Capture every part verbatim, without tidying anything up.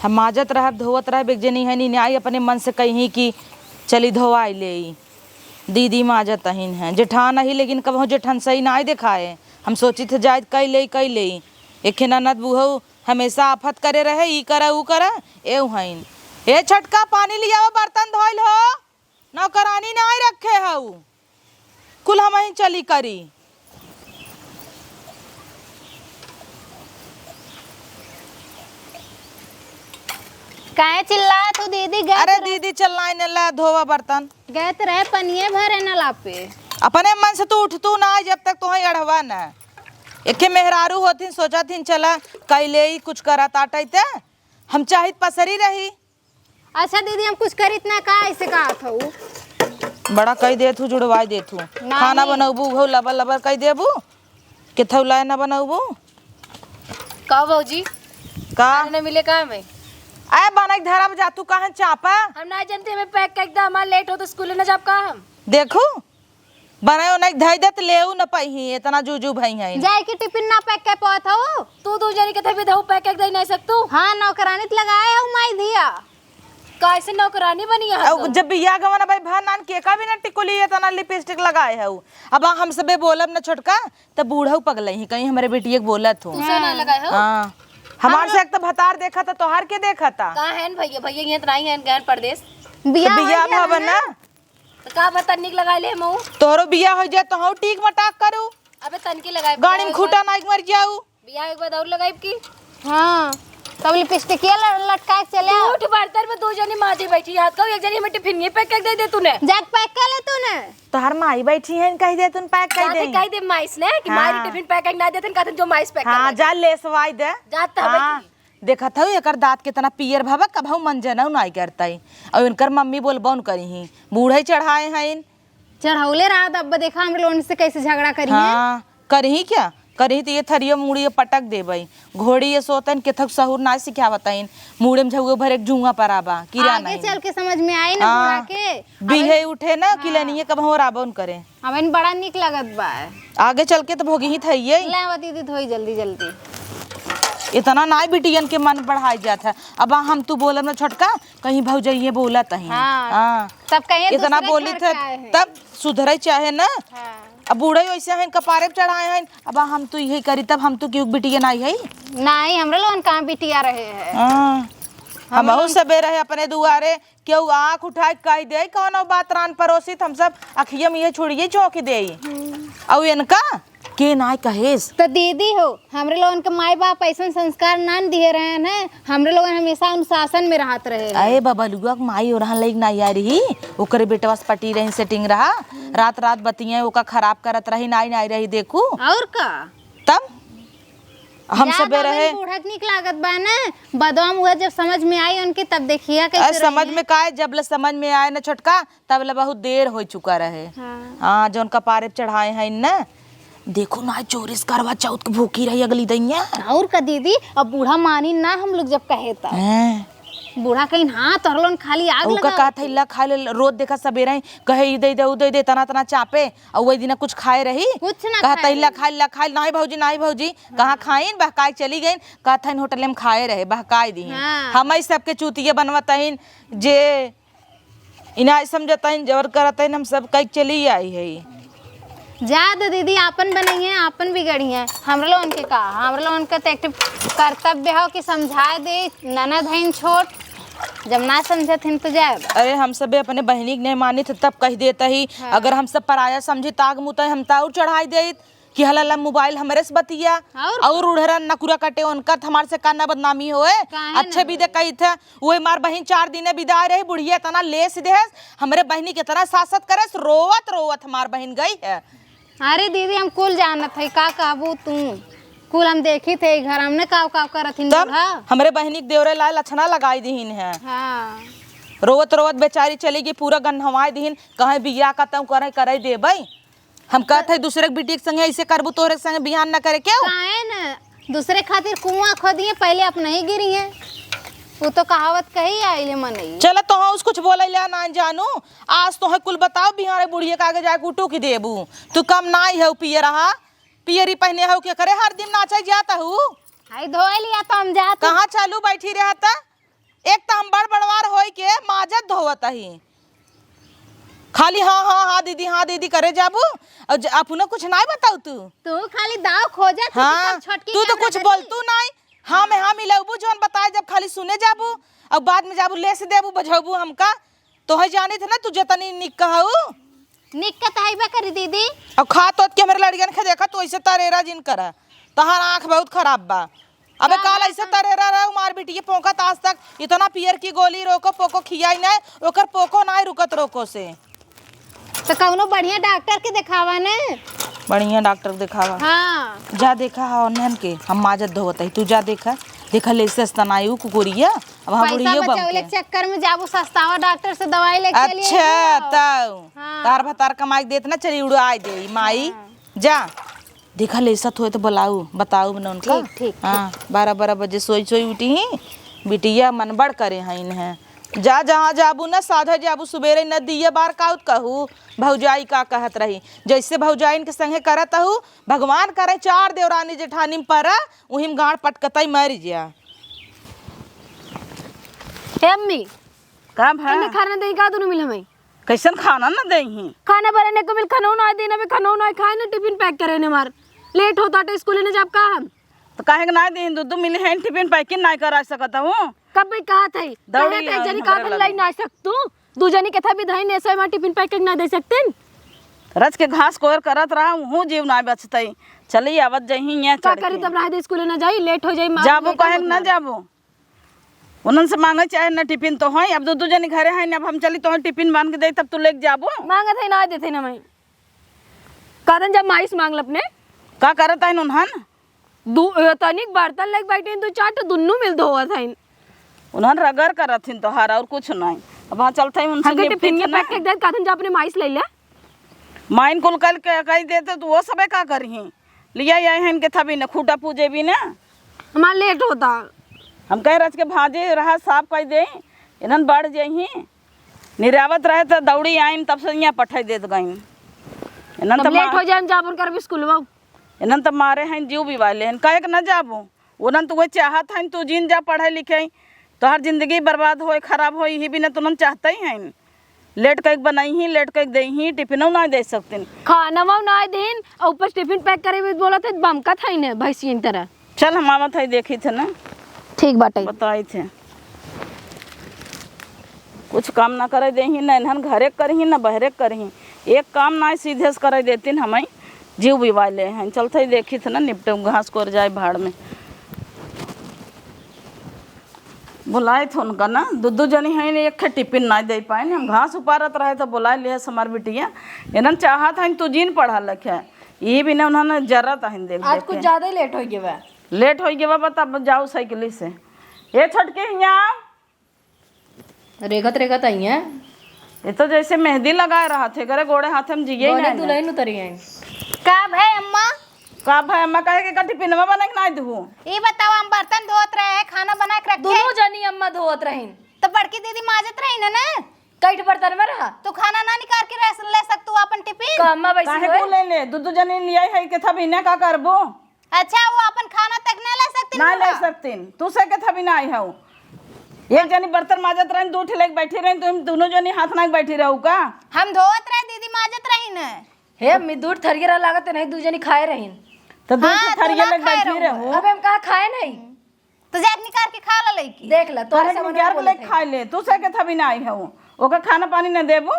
हम माजत रहब, धोवत रहब, एक जनी है नी, नाई अपने मन से कही कि चली धोवाई लेई। दीदी माजत अहिन है, जेठान अही, लेकिन कबहूँ जेठन सही नाई देखाए। हम सोचित है जाइत कई लेई, कई लेई। एखे ननद बुहऊ हमेशा आफत करे रहे, ई करे, ऊ करे, एउ हईन। ए छोटका, पानी लियावा, बर्तन धोइल हो, नौकरानी नाई रखे हऊ, कुल हमही चली करी। काहे चिल्लात हो दीदी? गए अरे तो रहे दीदी, चिल्लाई न, ला धोवा बर्तन। गए तो रहे पनिये भरे नला पे। अपने मन से तू उठ, तू ना आई जब तक तोहे अढ़वा न। एके मेहरारू होथिन, सोचत हिन चला कई लेई, कुछ करत आटै ते। हम चाहित पसरी रही। अच्छा दीदी, हम कुछ करित ना का, ऐसे कहत हऊ? बड़ा कई देत हू, जुड़वाई देत हू। नाही। खाना बनौबू, उघऊ लबर लबर कई देबू, केथऊ लाए ना बनौबू। का भौजी? का? खाना ना मिले का हमें? आए बनई धरब जा, तू कहाँ चापा? हम ना जानते, हमें पैक कर दे, हमार लेट हो तो स्कूल ना जाब का हम? देखू, बनायो नहीं धई देत, लेऊ न पइही, इतना जूजू भई हैं। जाए के टिफिन ना पैक के पावत हऊ? तू दू जनी के तभी धऊ पैक के दे नहीं सकतू? हाँ, नौकरानी त लगाए हऊ माई धिया। कैसे नौकरानी बनी है अब तू? जब बियाह गवन भाई भर नान के का बिना टिकुली इतना लिपस्टिक लगाए हऊ। अब हम सबे बोलब न छोटका, त बूढ़ऊ पगलई ही कहीं हमरे बेटिये के बोलत हो। तू से ना लगाए हो? हाँ, हमार हम से एक तो भतार देखा था, तोहार के देखा था? का है न भैया, भैया ये तो नहीं है गैर परदेश। तो बियाह बियाह हो गया भवन है ना? ना? तो का बता निक लगा ले मऊ। तोहरो बियाह हो जाए तो हम टीक मटाक करू। अबे तनकी लगाए गाड़ी में बियाह खूटा एक बार। नाइक मर जाऊ। बियाह एक बार और लगाई की। हाँ, तब लिपस्टिकिया ल-, लटका के चले आओ। उठ बर्तन में दो जनी माँ जी बैठी हाथ का, एक जनी में टिफिन ये पैक कर दे दे तूने। जाके पैक कर ले तूने। तोहर माई बैठी है, कह दे तून पैक कर जाते दे। कह दे माइस ने कि हाँ। मारी टिफिन पैक ना देते, कहते जो माइस पैक हाँ, कर जा ले सवाई दे। जाता है हाँ। बैठी। देखत हऊ एकर दाँत केतना पियर भवा, कबहू मन जनऊ नाई करतई। अउर इनकर मम्मी बोलबउन करिहीं, बूढ़ई चढ़ाए हइन। चढ़ौले रहत, अब देखा हमरे लोगन से कैसे झगड़ा करिहें। हाँ, करिहीं क्या? करिहीं त ये थरिया मुड़िया पटक देबई। घोड़ी ये सोतन केथक सहूर नाई सिखावतइन। मुड़े में झउए भर एक जुआँ परा बा, कीड़ा आगे नहीं। चल के समझ में आई ना हाँ, बूढ़ा के। बिहे अब उठे ना, हाँ। किलनिए कबहू राबउन करे। हमें बड़ा नीक लागत बा। आगे चल के तो भोगही थइये। लावा दीदी धोई जल्दी जल्दी। इतना नाई बिटियन के मन बढ़ाई जात है। अब हम तू बोलब ना छोटका, कहीं भौजइये बोलत अहीं। हाँ। हाँ। तब कहिए इतना दूसरे बोली घर थे, के आए हैं। तब सुधरे चाहे ना। हाँ। अब बूढ़े वैसे हैं, कपारे पे चढ़ाए हैं। अब हम तू यही करी, तब हम तू क्यों बिटिया नाई है? नाई, हमरे लोगन कहाँ बिटिया रहे हैं? हाँ। हम हमहू लोगन सबे रहे अपने दुआरे, केहू आँख उठाए कह दे कौनो बात रान परोसी, त हम सब अखिया में ये छुड़िए चौंक देई। हम्म। अउ इनका के नाय कहेस। त दीदी हो, हमरे लोगन के माई बाप ऐसन संस्कार नान दिए रहे हैं, हमरे लोगन हमेशा अनुशासन में रहत रहे हैं। अरे बबलुआ के माई ओरहन लइक नाई आई रही, ओकरे बेटवा से पटी रही, सेटिंग रहा, रात रात बतिये ओका खराब करत रही, नाई नाई रही देखू। और का? तब हम याद सबे आवे रहे। बूढ़ा के नीक लागत बा ना, बदवा मुआ जब समझ में आई उनके, तब देखिया कैसे अरे समझ रही है। में का है, जब ले समझ में आए ना छोटका, तब ले बहुत देर हो चुका रहे। हाँ। हाँ, जौन कपारे पे चढ़ाए हैं ना, देखो ना, चोरी से करवा चौथ के भूखी रही अगली दैया। और का दीदी, अब बूढ़ा मानी ना, हम लोग जब कहे तब। हैं। बूढ़ा कहीं, "हाँ, तोहर लोगन खाली आग ओका लगावत कहत है, हो।" "ला खा ले," रोज देखा सबेरे ही कहे, "ई दे दे, ऊ दे दे," तना तना चापे, और वही दिना कुछ खाए रही। कुछ ना कहत खाए है, "ला रही। खा, ला खा, नाई भौजी, नाई भौजी," कहाँ खाइन, बहकाए चली गइन, कहत हइन, "होटले में खाए रहे," बहकाए दीहिन। हाँ। हम ही सबके चूतिया बनवत हइन, जे इनाय समझत हइन, जबर करत हइन, हम सब कह के चली आई है। जा दे दीदी, आपन बनइहें, आपन बिगड़िहें। हमरे लोगन के का? हमरे लोगन के तो एक ठे कर्तव्य हो कि समझाए दे, ननद हइन छोट, जब ना समझत हइन तो जाए। अरे हम सबे अपने बहिनी के नहीं मानित तब कह देत ही। हाँ। अगर हम सब पराया समझी त आग मुतई हम त और चढ़ाई देत कि हला ला मोबाइल हमरे से बतिया। और और उड़हरा नकुरा कटे उनकर त हमार से का ना बदनामी होए। काहे अच्छे ना भी दे होए? कही थे, वही मार बहिन चार दिने बिदा रही, बुढ़िया इतना लेस देहस, हमरे बहिनी के इतना सासत करस, रोवत रोवत हमार बहिन गई है। अरे दीदी, हम कुल जानत है, का कहबू तू? कुल हम देखी थे घर, हमने काव काव करत हिन तब बूढ़ा। हमरे बहिनी के देवरे लाए लक्षणा लगाई दीहिन है। हाँ। रोवत रोवत बेचारी चली गई, पूरा गन्हवाई दीहिन, कहे बियाह कतऊ करे, करे देबई। हम कहत है दूसरे के बिटिया के संगे ऐसे करबू, तोहरे के संगे बियाह न करे केहू? काहे न? दूसरे खातिर कुआं खोदिए, पहले अपना ही गिरी है। वो तो कहावत कही आइल है मनई। चलो तो हाँ, उस कुछ बोले ले ना जानू, आज तोहे कुल बताओ, बिहारे बुढ़िया के आगे जाके उठू की देबू। तू कम ना आई है पियरहा, पियरी पहने हो के करे, हर दिन नाचे जाता हूँ। हाय धोए लिया तो हम जात हूँ। कहाँ चालू बैठी रहता? एक त हम बड़ बड़वार होई के माजत धोवत ही, खाली हाँ, हाँ, हाँ दीदी, हाँ दीदी करे जाबू, और ज-, अपनो कुछ नाई बताऊ तू। तू खाली दाव खोजत ही कि हाँ, कब छोटकी तू तो के कुछ अंदर बोलतू नाई। हाँ में हाँ मिलौबू, जौन बताए जब खाली सुने जाबू, और बाद में जाबू लेस देबू, बझौबू हमका। तोहे जानित है ना, तू जतनी निक कहू। निक के त हइबे करी दीदी। अब खा तोत के हमरे लड़िकन के देखा, तू ऐसे तरेरा जिन करा, तहार आँख बहुत खराब बा। अबे का काल बात ऐसे है? तरेरा रहा, मार बिटिये पोंकत आज तक, इतना पियर की गोली रोको पोको खियाई नहीं, ओकर पोको नाई रुकत रोको से। तो कौनो बढ़िया डॉक्टर के देखावा ने। बढ़िया डॉक्टर देखावा। हाँ। जा देखा हा ओन्हन के, हम माजत धोवत ही, तू जा देखा, देखा ले सस्ता नाई उ कुकुरिया, अब हम पैसा बुढ़ियो बम बचावे के। चक्कर में जाबू सस्तावा डॉक्टर से दवाई लेके चली अच्छा, आइबू। तब हाँ। तार भतार कमाई के देत ना, चली उड़ाई दे माई। हाँ। जा, देखा लेसत होए तो बुलाऊ, बताऊ बना उनका। ठीक, ठीक, हाँ, ठीक। बारह बारह बजे सोई सोई उठी ही, बिटिया मन बड़ करे हैं इन्हें। जा, जहाँ जाबू ना, साधा जाबू, सुबेरे न दिया बार काउत कहू, भौजाई का कहत रही। जैसे भौजाइन के संगे करत हू, भगवान करे चार देवरानी जेठानी में परा, उही में गाड़ पटकतई मर जा। हे अम्मी, का भा? एने खाना देई का दुनू मिल हमें? कैसन खाना न देही? खाना बने ने को मिल, खानो ना देना भी, खानो ना खाए ना, टिफिन पैक करे ने मार। लेट होता तो स्कूल ने जाब का हम? तो काहे के ना देही? दू दू मिले हैं, टिफिन पैकिंग ना करा सकत हूँ। कब भी कहा था? दौड़ी कहे थे, आई जनी कहा हमरे था, लगे। लाई ना सकतू। दू जनी के था भी धई ने, ऐसे मार टिफिन पैकिंग ना दे सकते। रच के घास कोर करत रहा, उहू जीव ना बचतई। चली आवत जही यहाँ का चढ़ करी के। तब रह दे, स्कूल ना जाई, लेट हो जाई, मार जाबो लेट कहे होत ना ना। जाबो? उन्हन से मांगे चाहे न टिफिन तो है, अब दू दू जनी घरे हैं, अब हम चली तो टिफिन बांध के दे, तब तू लेके जाबो। मांगत है ना देते ना मैं। कहतन जब माइस मांग ल अपने। का करत है उन्हन? दू, ए, तनिक बर्तन लेके बैठे हैं, दू चार तो दुन्नू मिल धोवत हैं। उन्हन रगड़ करत हैं तोहार, और कुछ नहीं। अब हाँ चलते हैं उनसे हमके निपटी टिफिन के थे ना। पैक के दे, कहतन जा अपने माइस ले ले। माइन कुल कल के कह देते तो वो सबे का करही? लिया आए हैं इनके थबी न, खूटा पूजे भी ना। हमार लेट होता। हम कह रच के भाजे रहा साफ कर दे, इन्हन बढ़ जाही। निरावत रहे तो दौड़ी आइन, तब से यहाँ पठाई देत गई। इन्हन तब तो लेट मा-, हो जाए, हम जाबन करब स्कूलवा। इन्हन तो मारे हैं, जीव भी वाले हैं, काहे के ना जाबो? उन्हन तो वह चाहत हैं तू जिन जा पढ़े लिखे, तोहर जिंदगी बर्बाद होए, खराब होए, यही बिना तो उन्हन चाहते ही हैं। लेट कइक बनाई ही, लेट कइक देई ही, टिफिनो ना दे सकतिन। खाना वाव ना देन, और ऊपर से टिफिन पैक करे में बोलत है, बमकत है ने भैंसियन तरह। चल, हम आवत है, देखी थे ना। ठीक बाटे। बताई थे। कुछ काम ना करे देही, ना इन्हन घरे करही, ना बहरे करही। एक काम ना सीधे से करे देतिन, हमें जीव बिवाले हैं। चलते ही देखी थे ना, निपटे घास कोर जाए भाड़ में। बुलाए थे उनका ना, दू दू जनी हैं, एक ठे टिफिन ना दे पाए। हम घास उपारत रहे तो बुलाए लिहे हमार बिटिया। इन्हन चाहत हैं तू जिन पढ़ा लिखे, ये भी ना उन्होंने जरत हैं देख आज देख कुछ के। ज्यादा ही लेट हो गया बा। लेट हो गया बा, तब जाओ साइकिल से। ए छोटकी, हियाँ आओ। रेगत रेगत आई हैं। ये तो जैसे मेहंदी लगाए रहा थे, करे गोड़े हाथे में जिए ही बड़ी नहीं। दुल्हन उतरी हैं। का भाई अम्मा? का भाई अम्मा कहे के कटी पिनवा बना के ना दू? ई बताओ, हम बर्तन धोत रहे हैं, खाना बना के रखे। दोनों जनी अम्मा धोत रही। तो बड़की दीदी माजत रही ना, ना? कई ठे बर्तन में रहा। तू खाना ना निकाल के रह, ले सक तू अपन टिफिन? का अम्मा वैसी काहे होए? को ले ले? दू दू जनी लियाई है के था बिना का करबो? अच्छा, वो अपन खाना तक ना ले सकतीन ना ले पूरा? सकतीन। तू से के था बिना आई हऊ। एक जनी बर्तन माजत रहन, दू ठे लेके बैठी रहन, तुम दोनों जनी हाथ ना बैठी रहू का? हम धोवत रहे, दीदी माजत रही न। हे अम्मी, दू ठे थरिया रहा लागत नहीं, दू जनी खाए रहीन। तो दू हाँ, ठे तू थरिया ना लेके खाए बैठी रहू। रहू। अबे हम कहा खाए नहीं। तो जाके निकाल के खा ला लइकी। देख ला, तोरे अरे सामने निकाल के बोलत लेके है। खा ले, तू से के था बिना आई हऊ। ओकर खाना पानी न देबू?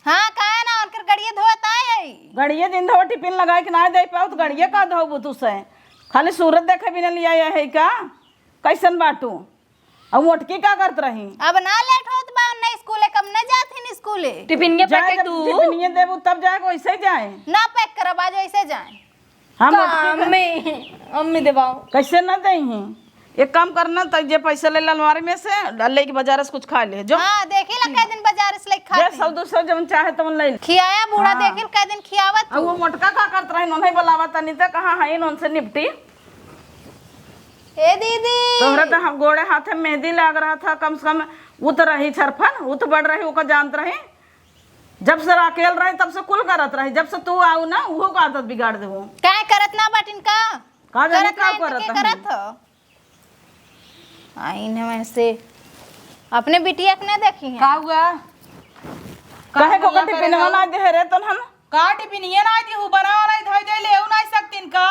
हाँ, काहे ना, उनकर गड़िए धोत आए है। गड़िए दिन धो टिफिन लगाए के ना दे पाऊ, तो गड़िए का धोबू तू से? खाली सूरत देखे बिना लिया है का? कैसन बाटू? अब मोटकी का करत रही? अब ना लेट होत बा, ना स्कूले, कम ना जात हिन स्कूले। टिफिन के जाए पैकेट जब दू। टिफिनिए देबू तब जाए, वैसे जाए। ना पैक करब, आज वैसे जाए। हम का अटकी के अम्मी, अम्मी देबाओ। कैसे ना देही? एक काम करना, त जे पैसा ले ला अलमारी में से, डाल लेके बाजार से कुछ खा ले, जो। हाँ, देखी ला कै दिन बाजार से लेके खा जे ली। सौ दो सौ जवन चाहे तवन ले ले। खियाया बूढ़ा हाँ। देखी ला कै दिन खियावत अब वो तू। मोटका का करत रही, उन्हें बुलावा तनी त कहाँ है, उनसे निपटी। ए दीदी। तोहरा त हम गोड़े हाथे मेहंदी लाग रहा था, कम से कम उत रही छरफन, उत बढ़ रही, ओका जानत रही। जब से अकेल रही, तब से कुल करत रही, जब से तू आऊ ना, उहो का आदत बिगाड़ देबो। काय करत ना बाटिन का? का जाने करत का ना, करत इनके हन। करत हो। आइन हमें से। अपने बिटिया के ना देखी है। का हुआ? काहे को कटिपिनवा ना दे रे तोन हम? का टिपिनिया ना दी हूँ, बना वाला धई दे ले, उ ना सकतीन का?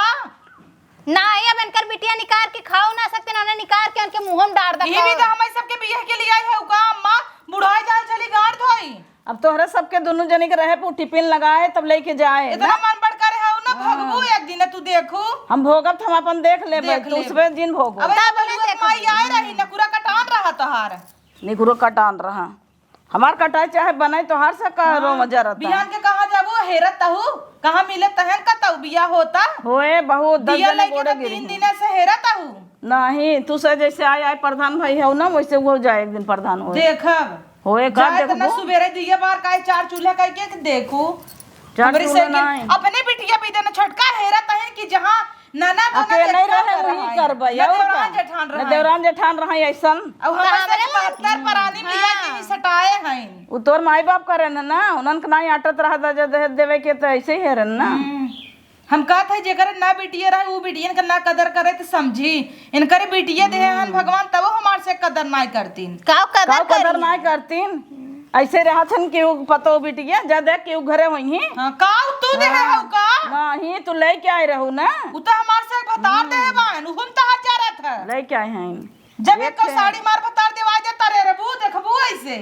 ना, ये अब इनकर बिटिया निकार के खाओ ना सकतीन, उन्हें निकार के उनके मुंह में डार दे। ये भी तो हम सबके बियाह के लिए आई है का अम्मा? बुढ़ाई जाल चली गांठ धोई। अब तोहरे सबके दुनू जनी के रहे पू टिफिन लगाए, तब लेके जाए इतना ना। मन बड़ करे है ना, हाँ। भगबू एक दिन तू देखू। हम भोगब, हम अपन देख लेबे, देख तू लेबे। उसबे जिन भोगो। अब तब ये बोलू, माई आए रही, नकुरा कटान रहा तोहार। निकुरो कटान रहा। हमार कटाई चाहे बनाई, तोहार से का हाँ, रोम जरत है। बिहान के कहाँ जाबू? हेरत तहू? कहाँ मिले तहन का तऊ बिया होता? होए, बहुत दस दिया जने लेके गोड़े तो गिरी तीन हैं। दिन से हेरत तहू। नहीं, तू से जैसे आए, आए प्रधान भाई है ना, वैसे वो जाए एक दिन प्रधान होए। देखब। होए, का जाए तो ना देखबू? सुबेरे दुइये बार काहे चार चूल्हा कह के देखू। चार हमरे चूल्हा से कि नहीं। अपने बिटिया भी देना छोटका हेरत है कि जहाँ ननद अकेले रहे, वही करबै, ना और देवरान का? जेठान ना रहे। देवरान जेठान रहे ऐसन। अब तो हमरे से हमरे बहत्तर परानी लिया हाँ। के ही सटाए हैं। उ तोर माई बाप करे न ना, उनन के नाई आटत रहा था, जब दहेज देवे के तो ऐसे ही हेरन ना। हम्म। हम कहत है जेकर ना बिटिया रहे, उ बिटियन के ना कदर करे तो समझी। इनकर बिटिया देहे हन भगवान, तबो हमार से कदर नाई करतीन। का कदर काऊ कदर करी? नाई करतीन। ऐसे रहत हन कि उ पतो बिटिया, जा देख कि उ घरे होई हैं। हाँ, काऊ तू देहे हाँ। हऊ का? नहीं, तू लेके आए रहू ना। उ तो हमार से भतार देहे बान, उहुम तहार जा रहत है। लेके आए हैं। जब एक एक साड़ी मार भतार देवाई दे, तरे रबू, देखबू ऐसे।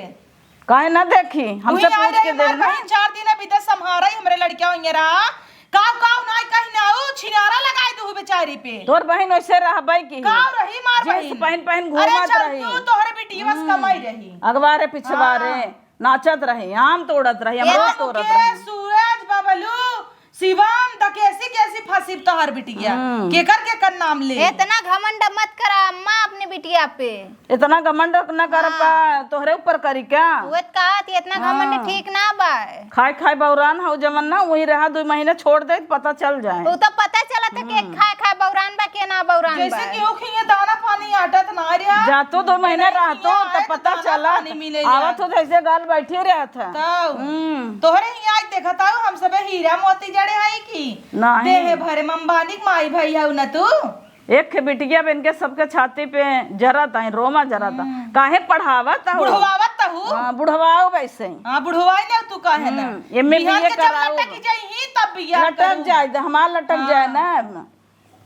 काहे ना देखी? हमसे उही पूछ आए के रहे देख हमार ना। बहिन, चार दिन विदेश संभारा ही, हमरे लड़किया वहीं रहा। काऊ, काऊ नाई कहीं ना, ऊ छिनारा लगाई दू बेचारी पे। तोर बहिन वैसे रहबै की? काऊ रही मार जींस बहिन। पहन, पहन अरे घूमत चल रही। तू, तोहरे बिटिया बस हम्म। कमाई रही। अगवारे पिछवारे हाँ। नाचत रही, आम तोड़त रही, ये अमरूद तो तोड़त के रही। सूरज, बबलू, शिवम, द केसी केसी फंसी तोहर बिटिया। हम्म। केकर केकर नाम ले? इतना घमंड मत करा अम्मा अपने बिटिया पे। इतना घमंड न कर हाँ। पा, तोहरे ऊपर करी क्या? वो तो कहत ही, इतना घमंड हाँ। ठीक ना बा। खाए खाए बौरान हौ जवन ना, वही रहा, दो महीने छोड़ दे, पता चल जाए। वो तो पता चलत है कि हम्म। खाए खाए बौरान बा के ना बौरान जैसे बा। कि ओखिए दाना पानी आटा त ना रहा। जातो दो महीने रहतो, तब पता चला। आवत हो जैसे गाल बैठी रहत है। तब हम्म। तोहरे ही आज देखत हऊ, हम सबे हीरा मोती जड़े हई कि नहीं। देह भरे में अंबानी के माई भाई हऊ ना तू। एक ठे बिटिया बन के सबके छाती पे जरत आई, रोमा जरत आई। हम्म। काहे पढ़ावत हऊ? बुढ़वावत हऊ। हाँ, बुढ़वाओ वैसे ही। हाँ, बुढ़वाई ले तू काहे ना? हम्म, एम ए बिहान बी ए के जब कराओ। लटक जाई ही तब बियाह लटक करू। जाए, हमार लटक हाँ। जाए ना।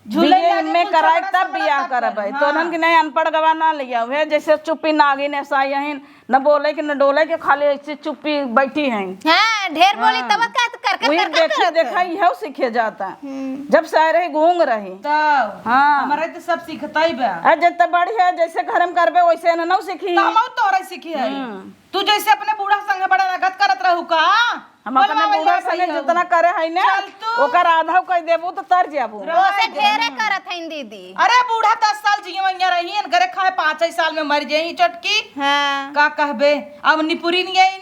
झूले बी ए लागी एम ए कुल कराए झगड़ा तब से बियाह मुलाकात करबै। हाँ। तो उन्हन के नहीं अनपढ़ गवा ना लिया हुए, जैसे चुप्पी नागिन ऐसा यही न बोले के, न डोले के, खाली ऐसे चुप्पी बैठी हैं। हाँ, ढेर बोली हाँ। तब का कर, कर, वही कर, कर देखी, करत देखा, है। इहो सीखे जाता। हम्म। जब से आए रही, गूंग रही। तब हाँ। हमारे तो सब सीखता ही बा। आ, जितना बड़ी है, जैसे घर में करबे, वैसे न, न सीखी। तो हम तोहरे सीखी है। हम्म। तू जैसे अपने बूढ़ा संगे बड़ा नगद करत रहू का? हम अपने बोलवा बूढ़ा भैया संगे भैया। जितना करे है ना, चल तू। ओकर आधा कह देबू तो तर जाबू। रह ओसे दे। ढेरे करत हईन दीदी। अरे बूढ़ा दस साल जिए वहिया रही, इनकरे खाए पाँच ही साल में मर जाई चटकी। हाँ। का कहबे? अब निपुरी नहीं आई।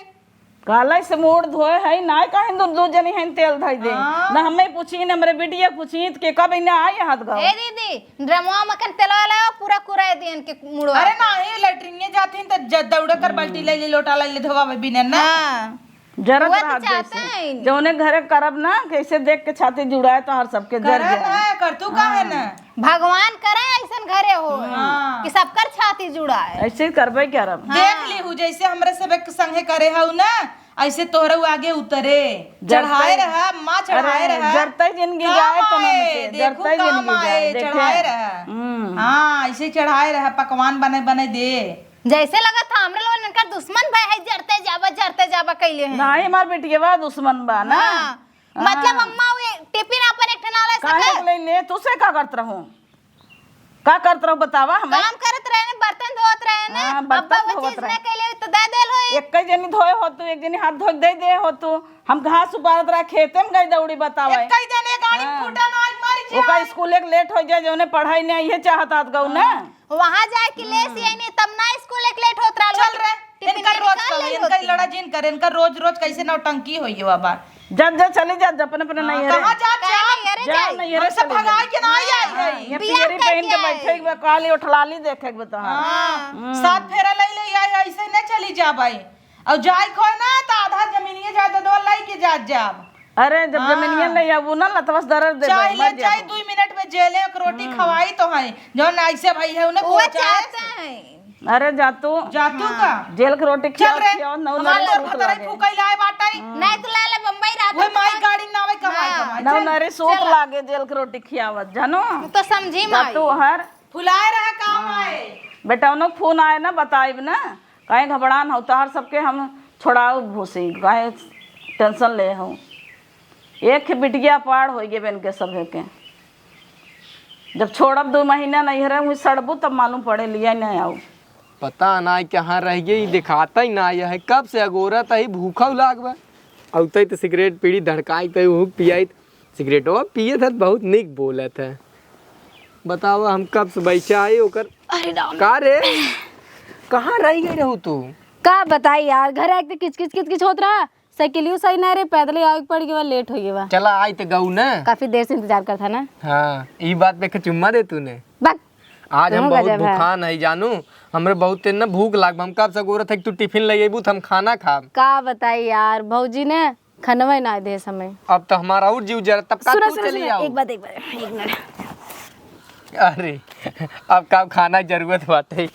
काले से मूड़ धोए है, नाय काहे दू, दू जनी है तेल धई दे। हाँ। ना हमें पूछी, ना हमरे बिटिया पूछी, त के कब इन्हें आई हाथ गाँव। ए दीदी, ड्रमवा में कन तेलवा लाओ, पूरा कुराए दियन के मुड़वा। अरे नाही, लेटरिंगे जाथिन त ज-, दौड़े कर बाल्टी ले ले, लोटा ले ले, धोवा बिने ना। हाँ। जरत वो तो रहत चाहते जैसे। हैं। जौने घरे करब ना, कैसे देख के छाती जुड़ाए तो हर सबके जर करे जाए। ना, कर तू काहे हाँ। ना? भगवान करे ऐसन घरे हो हाँ। कि सबकर छाती जुड़ाए। ऐसे ही करबे करब। हाँ। देख ली हूँ, जैसे हमरे सब एक संगे करे हऊ ना, ऐसे तोहरे आगे उतरे। जरते चढ़ाए रहा, अम्मा, चढ़ाए अरे, रहा। जरते जिंदगी काम जाए तो आए, मन के, देखू जरते काम जिंदगी आए, जाए, देखे। चढ़ाए रहा। हम्म। हाँ, ऐसे चढ़ाए रहा, पकवान बने, बने दे। जैसे लगत था, हमरे लोगन इनकर दुश्मन भय है, जरते जाबा, जरते जाबा कैले हैं। नाही, हमार बिटिया दुश्मन बा ना। हाँ। हाँ। मतलब अम्मा, वो टिफिन अपन एक ठे ना ले काहे सके? ले, ले, तू से का करत रहूं? का करत रहू बतावा हमें? काम करत रहे ने, बर्तन धोत रहे ने। हाँ, बर्तन अब्बा वो धोवत चीज रहे। ना कैले तो दे देल होई। एक जनी धोए हो तू, एक जनी हाथ धो के दे दे हो तू। हम घास उपारत रहे, खेते में गई दौड़ी बतावे। एक कई दिन एक गाड़ी हाँ। फूटा ना आज मर जाए। ओका स्कूल एक लेट हो जाए, जौने पढ़ाई नहीं ये चाहत हाथ गऊ ना। हाँ। वहाँ जाए कि लेस हम्म। ये नहीं, तब ना स्कूल एक लेट होत रहल चल होत। रे। टिफिन इनका रोज निकाल का ले इनका होती। लड़ा जिन करे, इनका रोज रोज कैसे नौटंकी होई है बाबा। जा, जा, चली जा, जा, अपने, अपने हाँ, नैहरे। कहाँ जा, काहे जा? नैहरे जा, जाई? नैहरे हमसे चली जा। भगाई के ना आई, हाँ, आई, आई। ये बियाह पियरी पहन करके के आई। बैठे के बा, काली उठलाली देखे के बा तोहार। हाँ, हम्म। सात फेरा ले ले आई, ऐसे न चली जा भाई। और जाए खोए ना, तो आधा जमीनिए जाए, तो दो लाई के जात जाब। अरे, जब हाँ। जमीनिए ले आबू ना, लतवा से दर्द दे चाहे दे, मर ले, चाहे जाबू। दो मिनट में जेले एक रोटी हम्म। खवाई तो है, जौन ऐसे भाई है, उन्हें वो कोचा है। चाहते हैं। अरे जा तू। जा तू का? जेल के रोटी चल खियाओ, रे, खियाओ, नौ हमार नरे लोग सूत भतरे लागे। फूकैले आए बाटै। नहीं तो लाला बम्बई रात वही में माई तो गाड़ी ना आवे, कमाई, हाँ। कमाई। नौ चल, नरे सूत चल। लागे जेल के रोटी खियावत, जानो? तो समझी जा माई। तू हर फुलाए रहा काम हाँ। आए। बेटा, उन्हों फोन आए ना, बताइब ना। काहे घबरान हो, तोहर सबके हम छोड़ाऊ भूसी, काहे टेंशन ले हो? एक ही बिटिया पार होइ गए बेन के सभे के। जब छोड़ब दो महीना नैहरे हुई सड़बू, तब मालूम पड़े, लिया नहीं आऊ। पता ना कहाँ रह गई, दिखाता ही ना है। कब से अगोरत है, भूखा लाग बा। अउतै तो सिगरेट पीड़ी धड़काई तो ऊ पियाई। सिगरेटवा पिए था, बहुत निक बोलत है। बतावा, हम कब से बैठा है ओकर। अरे राम। का रे? कहाँ रह गई रहू तू? का बताई यार, घर एक तो किचकिच किचकिच होत रहा, साइकिलियो सही ना रे, पैदल ही आवे के पड़ गया, लेट हो गया। चला, आई तो गऊ ना। काफी देर से इंतजार करता ना। हाँ, ई बात पे के चुम्मा दे तूने। बक। आज हम दोनों बहुत गजब है। भूखान है जानू, हमरे बहुत तेज ना भूख लाग बा। हम कब से गोरत है कि तू टिफिन ले अइबू तो हम खाना खाब। का बताई यार, भौजी ने खनवे ना दे समय। अब तो हमारा और जीव जरा, तब का सुनो, तू सुनो, चली सुनो, आओ। एक बात, एक बात, एक मिनट। अरे, अब का खाना जरूरत बाटे?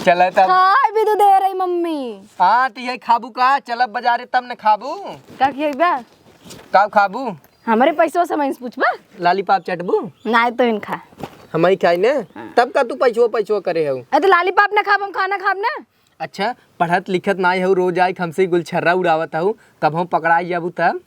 चला तब। हाँ, अभी तो दे रही मम्मी। हाँ, तो यही खाबू का? चलब बाजारे तब न खाबू। का खियबा? का खाबू? हमरे पैसवा से मैं पूछबा? लालीपाप चटबू? नाय तो इनखा। हम ही खाई ने? हाँ। तब का तू पैसवा, पैसवा करे हऊ? अरे तो लालीपाप ना खाब, हम खाना खाब ना। अच्छा, पढ़त लिखत नाय हऊ, रोज आइक हमसे गुलछर्रा उड़ावत हऊ, कबहूँ पकड़ाई जाबू तब?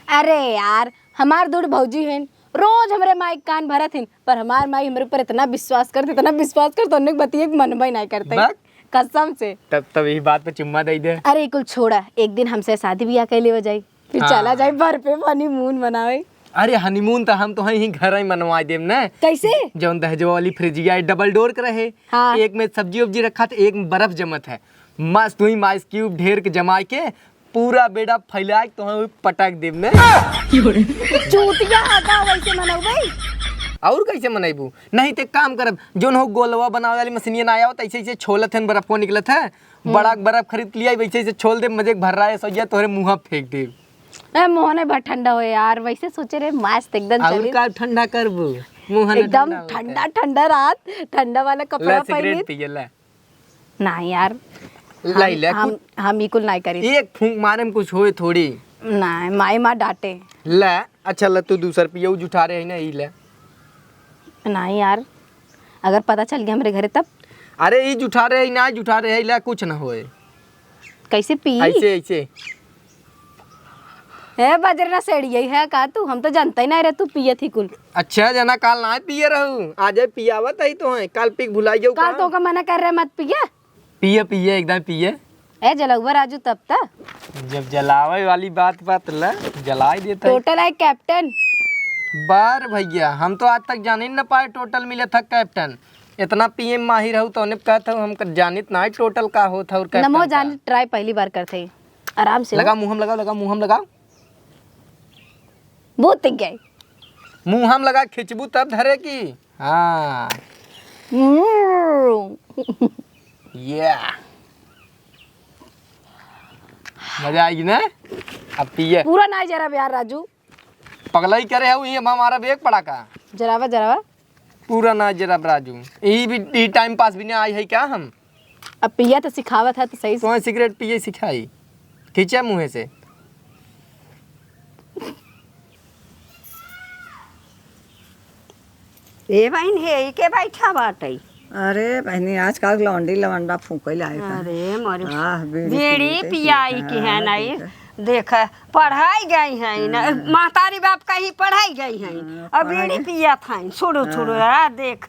अरे यार, हमार दूर भौजी हैं, रोज हमरे माई के कान भरत हैं, पर हमार माई हमरे ऊपर इतना विश्वास करत, इतना विश्वास करत, उन्हें बतिये के मनबे नाय करते। बक। कसम से। तब, तब यही बात पे चुम्मा दे दे। अरे कुल छोड़ा, एक दिन हमसे शादी ब्याह कर लेवा जाई, फिर हाँ। चला जाए भर पे हनीमून मनावे। अरे हनीमून तो हम तो ही घर ही मनवा देम ना। कैसे? जौन दहेजवा वाली फ्रिजिया है, डबल डोर के रहे। हाँ। एक में सब्जी उब्जी रखा था, एक में बर्फ जमत है। मस्त हुई आइस क्यूब ढेर के जमाई के पूरा बेड़ा फैला के तो हम पटक देम ना। चूतिया हटा वैसे मनौबे। और कैसे मनैबू? नहीं ते काम करब, जौन हो गोलवा बनावे वाली मशीनिया ना आवत, ऐसे ऐसे छोलत है, बर्फ को निकलत है। हम्म। बड़ा बर्फ खरीद के लिया, वैसे ऐसे छोल दे, मजे के भर रहा है, सैया तोहरे मुँह फेंक दे। ए, मोहने भर ठंडा होए यार, वैसे सोचे रे, मस्त एकदम और चली। का ठंडा करबू? मुँह ना एकदम ठंडा होता है। ठंडा, ठंडा रात, ठंडा वाला कपड़ा ले, सिगरेट पहनी। पिए, ले। ना यार, ले, हम, ले, हम, कुछ हम ई कुल नहीं करी। एक फूंक मारे में कुछ होए थोड़ी। नहीं, माई माँ डांटे। ले, अच्छा ले, तू दूसर पिए, उ जुठारे है ना, ई ले। नहीं यार, अगर पता चल गया हमरे घरे तब? अरे, ई जुठारे है ना, जुठारे है, ले, कुछ ना होए। कैसे पी? ऐसे, ऐसे। ए बजरना सेड़िया है का तू? हम तो जानते ही ना रहे तू पियत ही कुल। अच्छा जना, काल ना पिए रहू, आज पियावत ही तो है, काल पी के भुलाई जाऊ काल का? तो का मना कर रहे मत पिए। पिए, पिए, एकदम पिए। ए जलौआ राजू तब त। जब जलावे वाली बात, बात ल जलाई देता है। टोटल है कैप्टन। बार भैया, हम तो आज तक जाने न पाए टोटल मिले था कैप्टन। इतना पिए में माहिर हूँ तो उन्हें कहत हूँ, हम जानित ना है टोटल का होत है और कैप्टन नमो का। जान ट्राई पहली बार करते ही। आराम से हो। लगा, मुँह में लगाओ, लगा, मुँह में लगाओ। बहुत गए। मुँह में लगा, खिंचबू तब धरे की। हाँ। हम्म। Yeah। मजा आएगी ना? अब पिए। पूरा ना जरा यार राजू। पगलाई करे है, ये हमारा बेग पड़ा का? जरावा, जरावा। पूरा ना जरा राजू। यही भी, ये टाइम पास भी ना आई है क्या हम? अब पिया तो सिखावत है तो सही से। तो सिगरेट पिए सिखाई। खींचा मुँहे से। ए बहिन, हे, ई के बैठा बाटै? अरे बहिनी, आजकल लौंडी लवंडा फूंकै लायक है। अरे मोरे, आह, बीड़ी बीड़ी पीते पियाई पीते, की है आह, नहीं। पीते। देख, पढ़ाई गई है ना, हाँ। महतारी बाप कहीं पढ़ाई गई है, हाँ, और पढ़ाई बीड़ी गई। पियत हैं, छोड़ो, हाँ। छोड़ो, आ देख,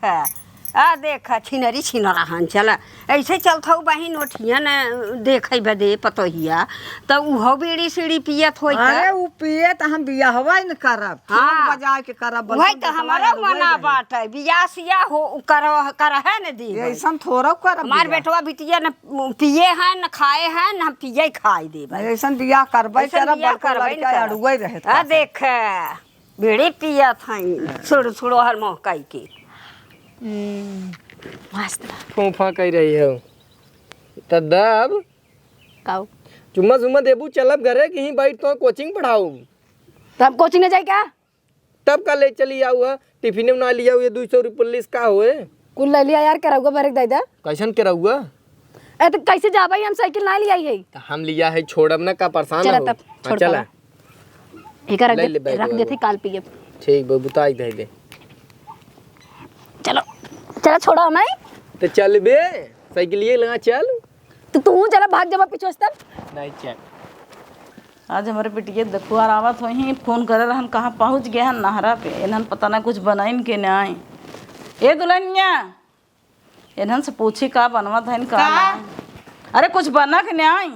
आ देख, छिनरी छिनरा हन, चला, ऐसे चलत हऊ बहिन, ओठिया न देखे बदे पतोहिया, त उहो बीड़ी सीड़ी पियत होई त। अरे, उ पिए त हम बियाहवा ही न करब, हाँ। ठोक बजा के करब, वही बलकुल त बेटवा हमरो अड़ुए मना रहे। बात है, बियाह सियाह हो, कर, कर है न दी ये भाई। ऐसन थोड़ा करब हमार बियाह। बेटवा बिटिया न पिए हैं, न खाए हैं, न हम पिए खाए देब। ऐसन बियाह करबे ऐसन करब, बियाह बलकुल करबे न लड़का करब। अड़ुए रहे आ त। देख, बीड़ी पियत हई, हाँ। सुड़ सुड़ो हर मोह कई के। हम्म, मस्त बा। फूफा कह रही हो। त दब। काऊ? चुम्मा सुम्मा देबू, चलब घरे, कहीं बैठ तो कोचिंग पढ़ाऊ। त हम कोचिंग न जाई का? तब का ले चली आऊ है? टिफिन में ना लिया हुए, दो सौ रुपये पुलिस का होए? कुल ले लिया यार, केरउआ भरे के दे दे। कैसन केरउआ? ए, तो कैसे जाबे, हम साइकिल ना लियाई है। तो हम लिया है, छोड़ब ना, का परेशान चला हो? तब, हाँ, छोड़ चला। पावा। एका रख ले दे, ले बैग रख वैग। देते, काल पियब। ठीक बा, बुताई दे दे। चलो, चला, छोड़ा हमें। तो चल बे, साइकिलिए लगा चल। तो तू चला, भाग जब पीछे से तब। नहीं चल। आज हमरे बिटिया देखुआर आवत होइहीं, फोन करे रहन, कहाँ पहुँच गए हैं नहरा पे। इन्हन पता ना कुछ बनाइन के नाई। ए दुल्हनिया, इन्हन से पूछी का बनवत है, का का? नाई। अरे कुछ बना के नाई।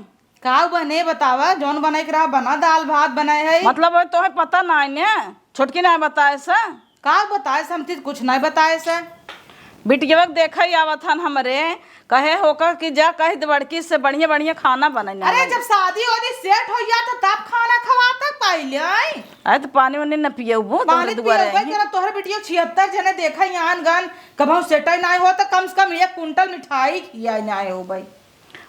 का बने बतावा, जौन बनाए के रहा बना, दाल भात बनाए है। मतलब है तोहे पता नाई ने, छोटकी नाई बताए से। का बताए से, हम चीज कुछ नाई बताए से। बिटियवा के देखे ही आवत हन हमरे, कहे होका कि जा कह दे बड़की से बढ़िया बढ़िया खाना बनाए। अरे, जब शादी वादी सेट हो गया तो तब खाना खवाता पहले आई। अरे, तो पानी वानी न पियबू, तोहरे पानी दुआरे पियबू, आई। जरा तोहरे बिटियो छिहत्तर जने देखा ही आन गन, कबहू सेट ही नाई हो तो कम से कम एक कुंटल मिठाई खिया नाई हो भाई।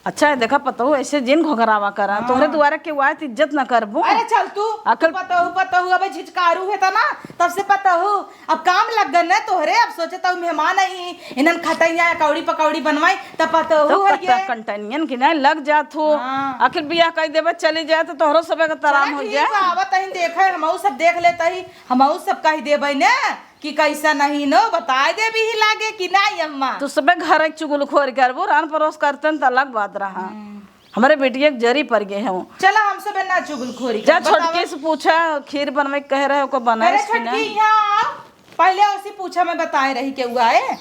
अच्छा है, देखा पतोहू, ऐसे जिन घोघरावा करा, हाँ। तोहरे दुआरे के आए तो इज्जत न करबू। अरे चल तू, अकल तू पतोहू, पतोहू अबे झिझकारू है ता ना, तब से पतोहू। अब काम लग गन न तोहरे, अब सोचे तो मेहमान आई, इन्हन खटैया, कौड़ी पकौड़ी बनवाई, तब पतोहू तो है कट्टा ये। कंटनियन की ना लग जात हो। हाँ। आखिर बियाह कई देबे, चली जाए तो तोहरो सबे का तराम चला हो ठीक जाए। बा, आवत ही देखे, हमहू सब देख लेता ही, हमहू सब कह देबे ने। कि कैसा नहीं नो, बताए देबी ही लागे कि नाई अम्मा? तू सबे घर एक चुगलखोरी करबू, रान परोस करते न त अलग बात रहा। हम्म। हमरे बेटिया के जरी पर गए हैं वो। चला, हम सबे ना चुगलखोरी जा, करब, छोटकी बतावा। से पूछा, खीर बनवे के कहे रहे, ओको बनाए अरे कि छोटकी, ना? यहाँ आओ। पहले उसी पूछा, मैं बताए रही के हुआ है।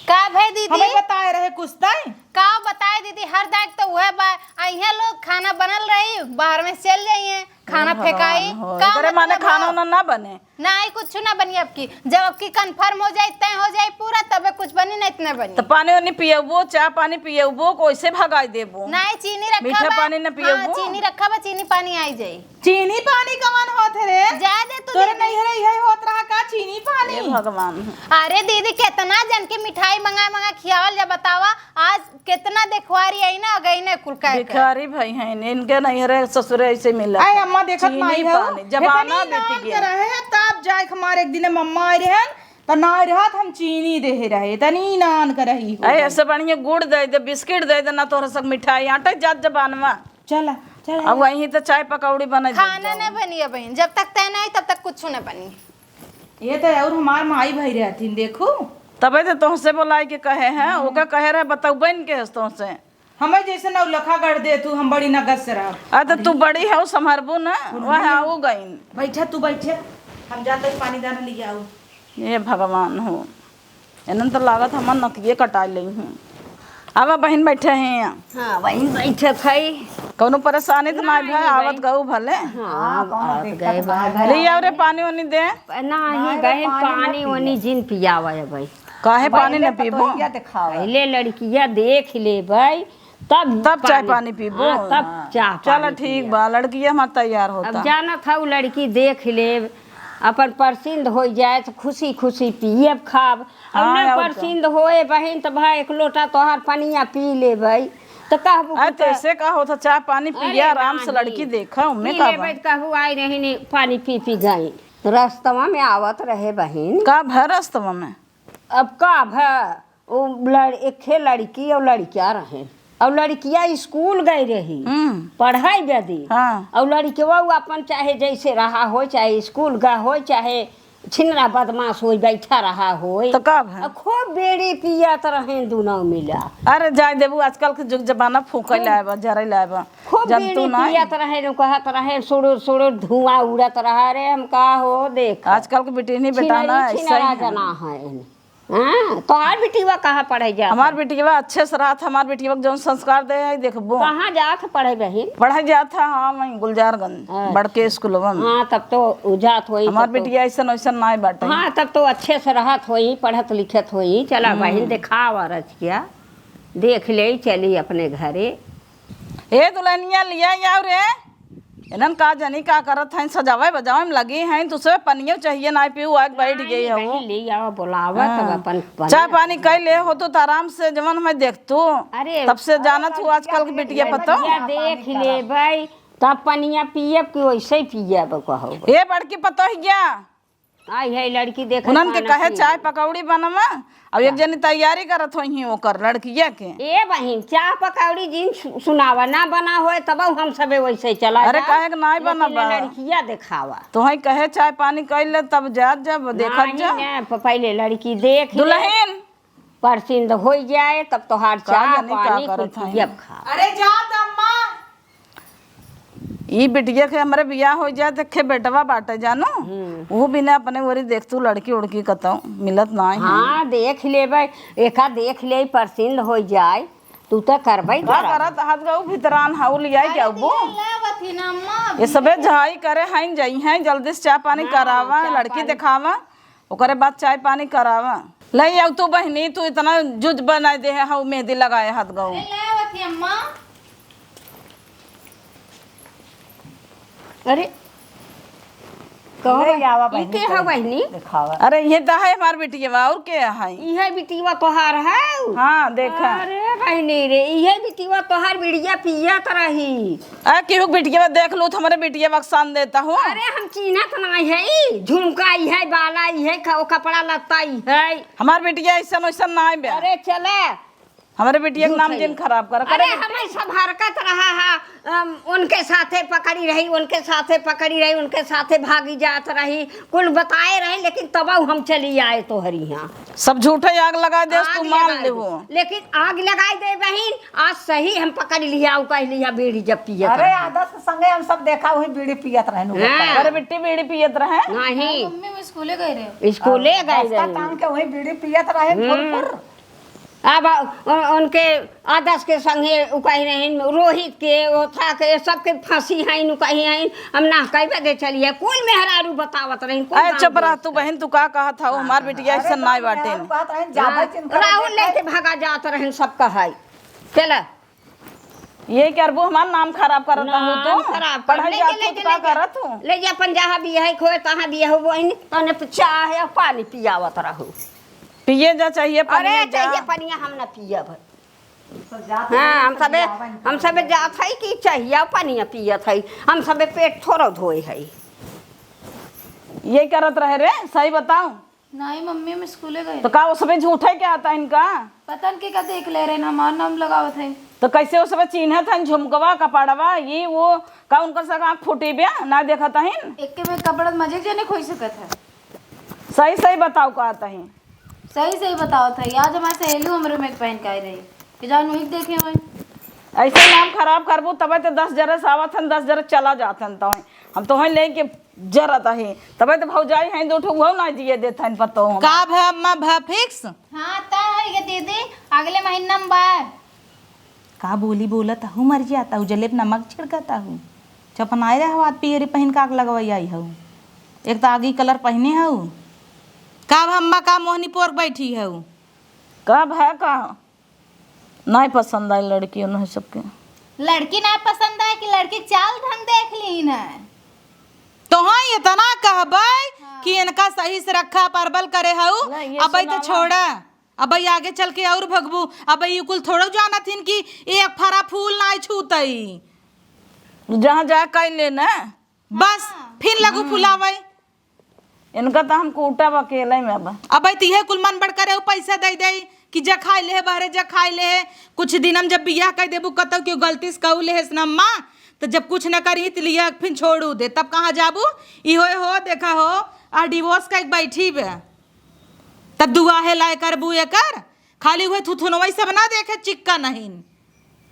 का भई दीदी? हमें बताए रहे कुछ ताई। का बताए दीदी, हर दाग तो उहे बा। अइहे लोग, खाना बनल रही, बाहर में चल जाइए, खाना हे भगवान फेंकाई। हो, का एकरे माने मतलब खाना हो? उना ना बने? नाहीं, कुछ ना बनी। अब की, जब अब की confirm हो जाई, तय हो जाई पूरा, तबे कुछ बनी, नाहीं इतने बनी। तो पानी वानी पियबो, चाय पानी पियबो, कैसे भगाई देबो? नाहीं, चीनी रखा मीठा बा। पानी ना हाँ, पियबो? चीनी रखा बा, चीनी पानी आई जाई। चीनी पानी कवन होत है रे? जाए दे तू तोरे दीदी। नैहरे इहे होत रहा का चीनी पानी? हे भगवान। अरे दीदी, कितना जन के मिठाई मंगा मंगा खियावल जा, बतावा। आज कितना देखवारी आई ना, गई ना कुल कह के। भिखारी भाई हैं, इनके नैहरे ससुरे ऐसे मिला आए था। अम्मा देखत चीनी माई हो, पानी, जमाना इतनी बीत नान गया। के रहे, तब जाए के हमारे एक दिन मम्मा आई रहन, त ना रहत हम चीनी देहे रहे, तनी नान के रही हो। अरे, ऐसे बढ़िया गुड़ दे दे, बिस्किट दे दे, ना तोहरा सब मिठाई, आटे जात जबानवा। चला, चला। अब वहीं तो चाय पकौड़ी बने दे खाना जाओ। नहीं बनी है बहन, जब तक तय नहीं, तब तक कुछ नहीं बनी। ये तो और हमार माई भाई रहतीन, देखू। तबे तो तोहसे बोलाए के कहे हैं, हम्म। ओका कहे रहे, बतौबे न के हस तोहसे। हमें जैसे नौलखा गढ़ दे तू, हम बड़ी नगद से रहब। आ, तो तू बड़ी हऊ, संभरबू ना, सुन वह ले। आऊ गईन। बैठा तू, बैठे, हम जाते पानी दाना ले आऊ। ये भगवान हो, इन्हन तो लागत हमार नकिये कटाई लेई हूँ। आवा बहिन, बैठे हैं यहाँ। हाँ, बहिन, बैठे खई। कौनो परेशानी तो ना नहीं भाई, आवत गऊ भले। हाँ, कौनो आवत दिक्कत गए ना भाई। ले आओ रे, पानी वानी दे। नहीं, नहीं रे, बहिन, पानी पानी ना वानी पिए। जिन पियावा है भाई। काहे पानी पहिले न पीबो? पतोहिया देखावा। पहिले लड़किया देख लेबै, तब तब चाय पानी। पानी पीबो? हाँ, तब हाँ। चाह चलो पानी ठीक पियब। बा, लड़किया हमार तैयार होता। अब जानत हऊ, लड़की देख लेब, अपन पसंद होइ जाए तो खुशी खुशी पियब खाब। अब हाँ, ना और का। पसंद होए बहिन, तो भाई एक लोटा तोहार पनिया पी लेबै, तो कहबू अरे कि तो ऐसे का होता, चाय पानी पी अरे लिया आराम से, नाहीं। लड़की देखा, उनमें पी का लेबै बा? तो कहबू आई रही नहीं, पानी पी पी गई। रस्तवा में आवत रहे बहिन। का भय रस्तवा में? अब का भय, वो लड़-, एक ठे लड़की और लड़किया रहे, और लड़किया स्कूल गई रही, हम्म। पढ़ाई बदी। हाँ। और लड़कवा वो अपन चाहे जैसे रहा हो, चाहे स्कूल गा हो, चाहे छिनरा बदमाश होई, बैठा रहा होई। तो का भय? आ खूब बीड़ी पियत रहे दुनो मिला। अरे जाए देबू, आजकल के जुग जमाना फूके खूब, लाए बा, जरे लाए बा। खूब जानतू बीड़ी नाई? पियत रहे, नु कहत रहे, सुड़ुर सुड़ुर धुआं उड़त रहा। अरे हम का हो देख। आजकल के बिटिनी बेटा ना छिनरी ऐसा ही छिनरा है। जना है। हाँ, तोहार बिटिवा कहाँ पढ़े जात हमार है? बिटिवा अच्छे से रहत, हमार बिटिवा के जौन संस्कार दे है, देखबो। कहाँ जात है पढ़े बहिन? पढ़े जात है, हाँ, वहीं गुलजारगंज, अच्छा। बड़के स्कूलवा में। हाँ, तब तो उ जात होई, हमार तब तो बिटिया ऐसन वैसन नाय बाटे। हाँ, तब तो अच्छे से रहत होई, पढ़त लिखत होई। चला हम्म। बहिन, देखावा रचिया, देख ले, चली अपने घरे। ए दुल्हनिया, लिया आओ रे। इन्हन का जानी का करत हैं, सजावे बजावे में लगी हैं। तुसे पनियो चाहिए ना पीऊ, आके बैठ गई है वो। ले आओ, बोलावा हाँ। तब अपन चाय पानी कर ले हो तो आराम से, जवन हमें देख तू। अरे, तब से जानत हूँ आजकल के बिटिया पतो। बिटिया देख ले भाई, तब पनिया पियब कि वैसे ही पियब कहो। ए बड़की पतोहिया, आई है लड़की, देखा उन्हन के कहे चाय पकौड़ी बनवा, अब एक जनी तैयारी करत होइहीं ओकर लड़किया के। ए बहिन, चाह पकौड़ी जिन सु-, सुनावा ना बना होए, तबहु हम सबे वैसे चला अरे, जाओ, काहे के नाई लेकिन बनबा? लड़किया देखावा। तोहई कहे चाय पानी कइले, तब जात जब देखत नाहीं जा। ना, प-, पहिले लड़की देख ले। दुलहिन। परसिंद होइ जाए, तब तोहार का चाह जानी का पानी कुल करत हईं। पियब खा। अरे जात अम्मा। ई बिटिया के हमरे बियाह होइ जाए, त खे बेटवा बाटे जानो। हम्म। ऊ बिना अपने ओरी देख तू लड़की उड़की कतौ मिलत नाई है। हाँ, देख लेबै, एका देख ले, परसिंद होइ जाए, तू त करबै का करब। करत हाथ गऊ भितरान हाउ लियाई अरे जाबो। दिया लावत ही ना अम्मा, ये सबे झाई करे हईं, जइहैं, जल्दी से चाह पानी हाँ, करावा, चाह लड़की पानी। देखावा, ओकरे बाद चाय पानी करावा। ले आउ तू बहिनी, तू इतना जुज बनाए दे है, हाउ मेहंदी लगाए हाथ गऊ। अरे लावत ही अम्मा। अरे, कहो ले बहिनी, आवा ई बहिनी, के चल, हौ बहिनी? देखावा। अरे, ये तो है हमार बिटिया, और के है? इहे बिटिया तोहार है? हाँ, देखा। अरे बहिनी रे, इहे बिटिया तोहार बिड़िया पियत रही। आ, केहू बिटिया देख लू तो हमरे बिटिया बक्सान देता हूँ। अरे, हम चीन्हत नाई है, ई झुमका ई है, बाला ई है, ख-, कपड़ा लत्ता ई है। हमार बिटिया ऐसन वैसन नाई बे। अरे, चले। हमरे बिटिया के नाम जिन खराब कर, अरे, करे बिट्टी। हमें सब हरकत रहा है, अम, उनके साथे पकड़ी रही, उनके साथे पकड़ी रही, उनके साथे भागी जात रही, कुल बताए रही, लेकिन तबहु हम चली आए तोहरी यहाँ। सब झूठे आग लगाए देस, आग तू मान लगाए लेबो। दे। लेकिन आग लगाए दे बहिन, आज सही हम पकड़ लिया, उ कह लिया बीड़ी जब पियत अरे, रहे। आदर्श के संगे हम सब देखा, वही बीड़ी पियत रहे नु हाँ। बताए। अरे बिट्टी बीड़ी पियत रहे। नहीं। मम्मी, वो स्कूले गए रहे। स्कूले गए रहे। टांग के वही बीड़ी पियत रहे, हम्म। फुर फुर। अब उ-, उनके आदर्श के संगे उ कही रहिन, रोहित के, ओथा के, सबके फंसी हइन, उ कही हइन, हम ना कई बजे चलिए। कुल मेहरारू बतावत रहिन, कुल अरे गाँव चुप रह के। तू बहिन, तू का कहत हऊ? हाँ, हमार हाँ। बिटिया अरे ऐसन नाई बाप रे, बाटेन। हम कहत रहिन, जाबे हाँ, चिंता राहुल नहीं लेके भागा जात रहिन, सब कहई। चला। ये करबू, हमार नाम खराब करत रहू नाम तू। खराब कर। पढ़ाई ले जा, जा, ले खुद जा, का ले जा। करत हूँ? ले जा, अपन जहाँ बियाह खोए, तहाँ बियाह हो, बहिन, तने चाह या पानी पियावत रहू। पिए जा, चाहिए अरे, पनिया जा। चाहिए पनिया हम ना पियब। तो जात हाँ, रही हम तो सबे, पियावन हम सबे जात है कि चाहिए पनिया पियत है, हम सबे पेट थोड़ो धोए है। ये करत रहे रे, सही बताओ। नहीं मम्मी, हम स्कूले गए तो रहे। का वो सबे झूठे के आता इनका? पता न के का देख ले रहे ना, हमार नाम लगावत है। तो कैसे वो सबे चिन्हत है, झुमकवा, कपड़वा, ये वो, का उनकर सब आँख फूटी बे, ना देखत हइन? एक के में कपड़ा मजे के जने खोई सकत है। सही सही बताओ का तही। सही सही बताओ तही। आज हमार सहेली हमरे में पहन के आई रही कि जान वही देखे हुए। ऐसे नाम खराब करबू तबे तो दस जरे से आवत हन, दस जरे चला जात हन। तो हम तो हैं लेके जरत ही, तबे तो भौजाई हैं दो ठो, उहो ना जिए देत हन पतो हम। का भा अम्मा, भा फिक्स? हाँ, ता है ये दीदी, अगले महीना में बा। का बोली बोलत हऊ, मर जाता हूँ, जलेब नमक छिड़कता हूँ। चपनाए रहे हवात पियरी पहिन का आग लगवाई आई हऊ। एक तो आगी कलर पहिने हऊ। का भा अम्मा, का मोहनी पोर बैठी हऊ? का भा, का नाई पसंद आई लड़की उन्हें सबके? लड़की ना पसंद आए कि लड़की के चाल ढंग देख ली ना? तो हाँ, इतना कहबै हाँ। कि इनका सही से रखा, परबल करे हऊ, ना, ये अबै तो सुनावा। छोड़ा। अबै आगे चल के और भगबू। अबै ई कुल थोड़ो जानत हिन कि एक फरा फूल नाई छूतई। जहाँ जा कइ ले ना। बस, हाँ। फिर लगू हम्म। फुलावै। इनका तो हम कूटब अकेले में अब। अबै तो इहे कुल मन बड़ करे, उ पैसा दे दे कि जा खाई ले, बहरे जा खाई ले। कुछ दिन हम जब बियाह कर देबू, कतौ क्यों गलती से कहू ले हेस ना अम्मा, तो जब कुछ न करी तो लिया फिर छोड़ू दे, तब कहाँ जाबू? इहो हो, देखा हो, आ डिवोर्स का एक बैठी बे। तब दुआ है लाए करबू एकर, खाली हुए थुथुनवई सब ना देखे चिक्का नहीं।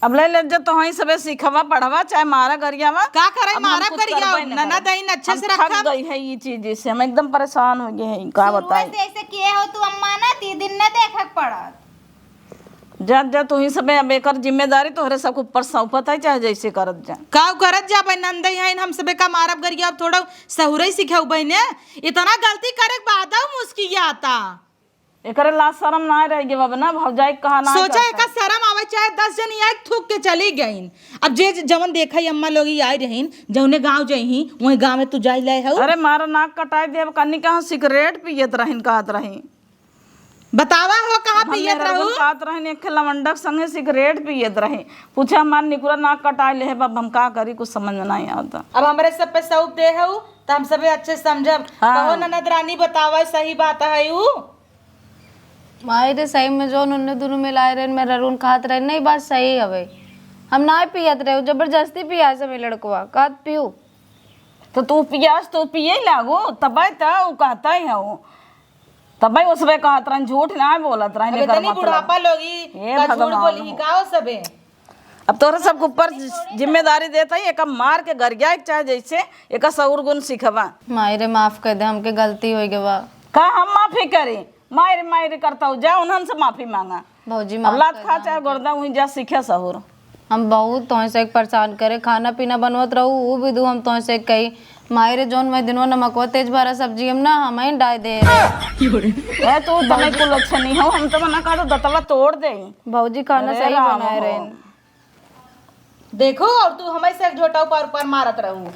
अब ले ले जा, तोहई सबे सिखवा पढ़वा, चाहे मारा गरियावा। का करे, अब हम मारा कुछ गरियावा, करबे न ननद करब। आइन अच्छे हम से थक रखब। गई है ये चीज से, हम एकदम परेशान हो गए हैं, का शुरुए बताई। से ऐसे किए हो तू अम्मा ना, ती दिन न देखक पड़त। जा, जा, तोहई सबे अब एकर जिम्मेदारी तोहरे सब ऊपर सौंपत है, चाहे जैसे करत जा। का करत जा, भाई नंदई हैं, हम सबे का मारब गरियावा, थोड़ा सहुरई सिखाऊ बहने, इतना गलती करे के बाद मुस्कियाता। एकरे लाज शरम ना रह गए अब ना, भौजाई के कहा ना सोचा करता। एका शरम आवे, चाहे दस जन यहाँ थूक के चली गईन। अब जे जवन देखा ही अम्मा लोग ही आई रहीन, जौने गाँव जइही, वही गाँव में तू जाई लाए हऊ। अरे मारा नाक कटाई देब, कन्नी कहाँ सिगरेट पियत रहीन, कहत रही। बतावा हो, कहाँ हम पियत मेहररुन रहू? खात रहन, एक लवंडक संगे सिगरेट पियत रहे। पूछे हमार निकुरा नाक कटाए ले है, बाप हम का करी, कुछ समझ में नहीं आवता। अब हमरे सब पे सौंप दे हऊ, त हम सबे अच्छे समझब। हाँ। कहो ननद रानी, बतावा, सही बात है ऊ? माई रे, सही में जौन उन्ने दुनू मिलाए रहे, मेहररुन खात रहे, नहीं, बात सही हवे। हम ना पियत रहे, जबरदस्ती पिया से में लड़कवा, कहत पीऊ। तो तू पियास, तू पिए लागो, तबे त ऊ कहता ही है वो। तबे उसबे कहत रहन, झूठ ना बोलत रहन, अब एकर इतनी मतलब। बुढ़ापा लोगी, हे का झूठ भगवान बोली हो। का हो सबे? अब तोहरे सबके ऊपर जिम्मेदारी देत हई, एका मार के गरियाए के चाहे जैसे, एका सउर गुन सिखवा। माई रे, माफ कर दे, हमके गलती होइ गवा। का हम माफी करी? माई रे, माई रे करता हो, जा उन्हन से माफी मांगा। भौजी, अब माफ लात कर खा दे चाहे हमके। गोरदा, उहीं जा सीखे सहूर। हम बहुत तोहसे एक परेशान करे, खाना पीना बनवत रहू, ऊ भी दू हम तोहसे कही, माई रे, जौन मैं दिनवा नमकवा तेज भरा सब्जी हम ना, हम ही डाय दे रहे। ए, तू तने कुल अच्छा नहीं हो, हम तो मना कहा तो दतवा तोड़ दे। भौजी, खाना अरे सही राम बनाए हो। रहे। देखो, और तू हमें से एक झोटा ऊपर ऊपर मारत रहू।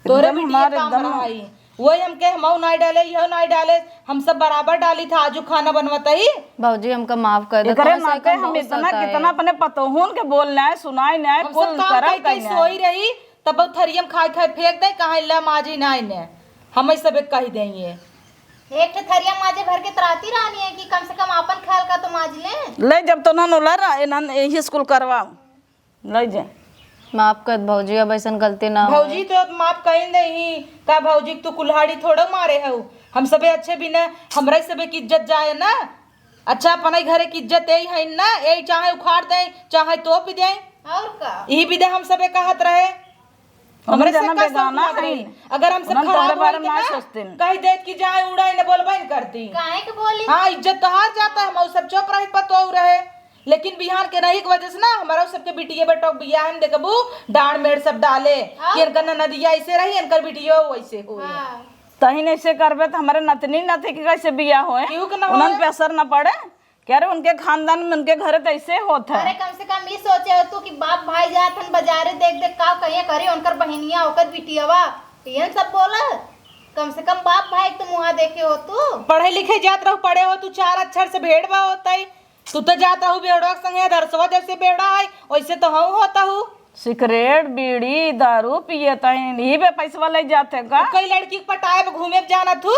तोरे एकदम बिटिया हमारे काम एकदम रहा ही। वही हमके हमऊ नाई डाले, इहो नाई डाले, हम सब बराबर डाली था, आजू खाना बनवत ही। भौजी, हमका माफ कर दे, एकरे तोहसे नाते हम हम बहुत इतना सताए। कितना अपने पतोहुन के बोल नाय, सुनाई नाय, हम कुल सब काम करब कई कई कई नाय। सोई रही, तब थरियम खाए खाए फेंक दे, कहाँ इल्ला माजी नाय ने, हम ही सब एक कही देंगे। एक ठे थरिया माजे भर के तराती रहनी है कि कम से कम आपन ख्याल का तो माज ले। ले, जब तो नन उलर, इन्हन यही स्कूल करवाओ। ले जे। माफ कर भौजी, अब ऐसन गलती ना होए। भौजी तो माफ कहीं नहीं, का भौजी तू कुल्हाड़ी थोड़ा मारे हऊ? हम सबे अच्छे बिना, हमरा सबे की इज्जत जाए ना। अच्छा, अपने घरे की इज्जत यही है ना, यही चाहे उखाड़ दे, चाहे तोप दे। और का? यही विधे हम सबे कहत रहे। हम हमरे से जना का बेगाना शौक है। रही? अगर हम सब उन्हन खराब तोहरे बारे होई में ना, ना सोचते हैं। कह देत कि जाए उड़ाई न बोलबे न करती। काहे के बोली? हाँ, इज्जत तोहार जाता है, हम सब चुप रही पतो रहे। लेकिन बिहान के नहीं के वजह से ना, हमारा सबके बिटिया बेटा के बियाह में देखबू, डांड मेड़ सब डाले हाँ। कि इनकर ननदिया ऐसे रही, इनकर बिटिया वैसे हो। हाँ। तहिन ऐसे करबे त हमरे नतनी नती के कैसे बियाह होए? केहू के ना उन्हन होए। पे असर न पड़े? क्या रे, उनके खानदान में, उनके घरे त ऐसे होत है। अरे, कम से कम ई सोचे हो तू कि बाप भाई जात हन बाजारे, देख देख का कहिए करी, उनकर बहिनिया, ओकर बिटियावा, इहन सब बोला। कम से कम बाप भाई के तो मुँहा देखे हो तू। पढ़े लिखे जात रहो, पढ़े हो तू, चार अक्षर से भेड़ बा होता ही। तू तो जात रहू बेड़वा के संगे, दरसवा जैसे बेड़ा है, वैसे तो हम होता हूँ। सिगरेट, बीड़ी, दारू पिए तईन, यही बे पैसवा ले जाते का? कई लड़की के पटाए पे घूमे के जाना तू।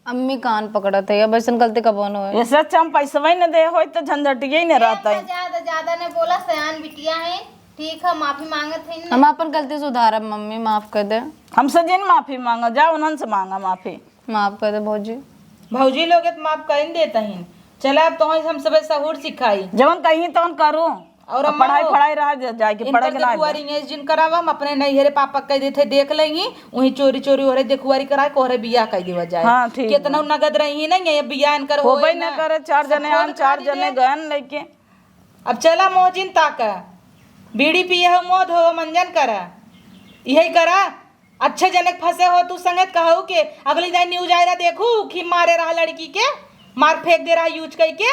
अम्मी कान पकड़त है, अब ऐसन गलती कबो न होए। ऐसे अच्छा हम पैसवा ही न दे होई तो झंझटिया ही न रहता है। ज्यादा, ज्यादा न बोला, सयान बिटिया है, ठीक है, माफी मांगत है न। हम अपन गलती सुधारब मम्मी, माफ कर दे। हमसे जिन माफी मांगा, जा उन्हन से मांगा माफी। माफ कर दे भौजी। भौजी लोग त माफ कर देत हिन। चला, अब तोहई हम सबे सहूर सिखाई। जवन कहीं तवन करू। और अब अम्मा पढ़ाई हो, पढ़ाई रहा जा-, जाए के इनकर पढ़ाई के ना देखुआरी जाए। इंगेज जिन करावा, हम अपने नैहरे पापा कह देते देख लेंगी, वहीं चोरी चोरी ओरे देखुआरी कराए, कोहरे बियाह कह देवा जाए। हाँ, ठीक कितना बा। नगद रही ना, ये बियाह इनकर होबे होए ना ना। करे, चार सब जने खोद आन, चार खादी जने दे। गन लेके। अब चला मोहजिन ताका, बीड़ी पिए हो, मोद हो, मंजन करा, यही करा। अच्छे जने के फंसे हो तू संगत, कहू के अगली दाई न्यूज आए रहा, देखू कि मारे रहा लड़की के, मार फेंक दे रहा यूज कई के,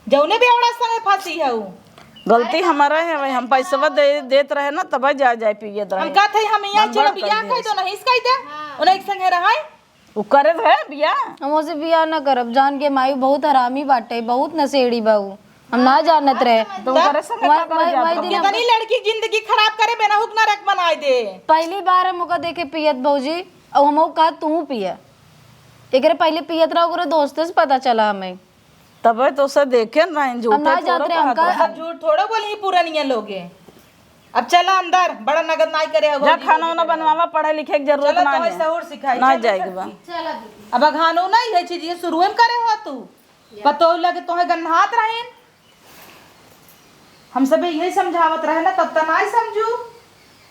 जौने बेवड़ा संगे फंसी है ऊ। गलती हमारा है भाई, हम पैसवा दे, देत रहे ना, तब जा जाए पियत रहे। हम कहत है हम यहाँ हम चलो बड़ बियाह कर कह दो, नहीं कह दे, हाँ। उन्हें एक संगे रहा। उ करत है बियाह? हम ओसे बियाह ना करब, जान के माई बहुत हरामी बाटे, बहुत नशेड़ी बा उ। हम ना जानत रहे। तो ओकरे संगे का करे जात रहो? कितनी लड़की की जिंदगी खराब करे, बेनहुक नरक बनाए दे। पहली बार हम ओका देखे पियत भौजी, और हम ओका कहत तू पिया। एकरे पहले पियत रहा, ओकरे दोस्ते से पता चला हमें। तबे तो उसे देखे न रहे, हम झूठे ना जात थोड़ो रहे, कहत हमका रहे। सब झूठ थोड़ो बोली पुरनिया लोगे। अब चला अंदर, बड़ा नगद नाई करे हो जा, भौजी खाना वाना बनवावा, पढ़े लिखे के जरूरत चलो, ना तोहे है। सहूर सिखाई, ना चलो जाए के बा। सखी। चला दीदी। अब अघानो ना, ये चीज ये शुरू में करे हो तू। पतोह लगे तोहे गन्हात रहीन। हम सब यही समझावत रहे ना, तब त नाई समझू।